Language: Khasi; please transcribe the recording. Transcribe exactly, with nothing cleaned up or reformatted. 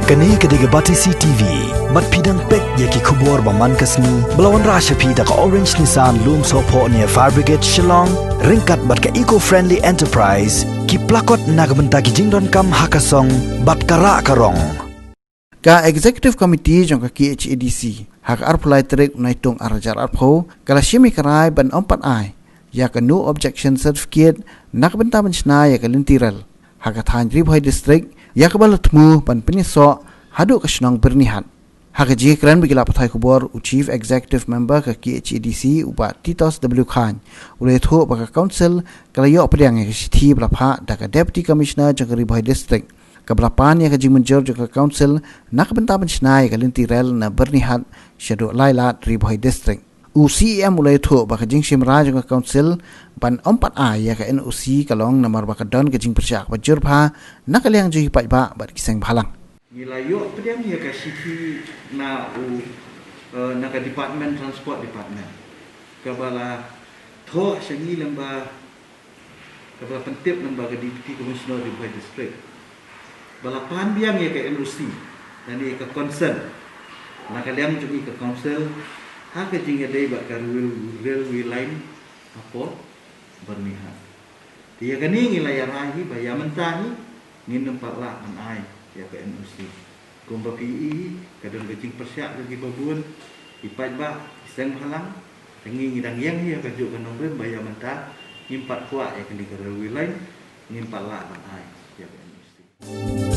Kane ka dei ka Batesi T V. Bad phi dang peit ïa ki khubor ba man ka sngi ba la wanrah sha phi da ka Orange Nissan Lumsohphoh near Fire Brigade Shillong, ryngkat bad ka Eco Friendly Enterprise, ki plakot na ka bynta ki jingdonkam ha ka song bad ka rah ka rong. Ka Executive Committee jong ka K H A D C ha ka arphew lai tarik u Naitung arhajar arphew ka la shim ïa ka rai ban ym pat ai ïa ka No Objection Certificate na ka bynta ban shna ïa ka lynti rel ha ka thaiñ Ri Bhoi District, ïa kaba la thmu ban pynïasoh haduh ka shnong Byrnihat. Ha ka jingkren bad ki lad pathai khubor, u Chief Executive Member ka K H A D C, u Bah Titos W Chyne, u la ïathuh ba ka Council ka la ïoh pdiang ïa ka shithi ba la phah da ka Deputy Commissioner jong ka Ri Bhoi District, kaba la pan ïa ka jingmynjur jong ka Council na ka bynta ban shna ïa ka lynti rel na Byrnihat shaduh Lailad, Ri Bhoi District. U C E M u la ïathuh ba ka jingshim rai jong ka Council ban ym pat ai ïa ka N O C ka long namar ba ka don ka jingpyrshah kaba jur bha na ka liang jong ki paidbah bad ki seng bhalang. Ngi la ïoh pdiang ïa ka shithi na u, eh, na ka Department, Transport Department, kaba la thoh sha ngi lyngba, kaba la pyntip lyngba ka Deputy Commissioner Ri Bhoi District, ba la pan biang ïa ka N O C lane ïa ka consent na ka liang jong ngi ka Council ha ka jingïadei bad ka rail-, railway line hapoh Byrnihat. Te ïa kane ngi la ïa rai hi ba ïa mynta hi ngin ym pat lah ban ai ïa ka N O C. Kumba phi i hi, ka don ka jingpyrshah jong kiba bun, ki paidbah, ki seng bhalang. Te ngi, ngi dang ïeng hi ha kajuh ka nongrim ba ïa mynta ngim pat kwah ïa kane ka railway line, ngim pat lah ban ai ïa ka N O C.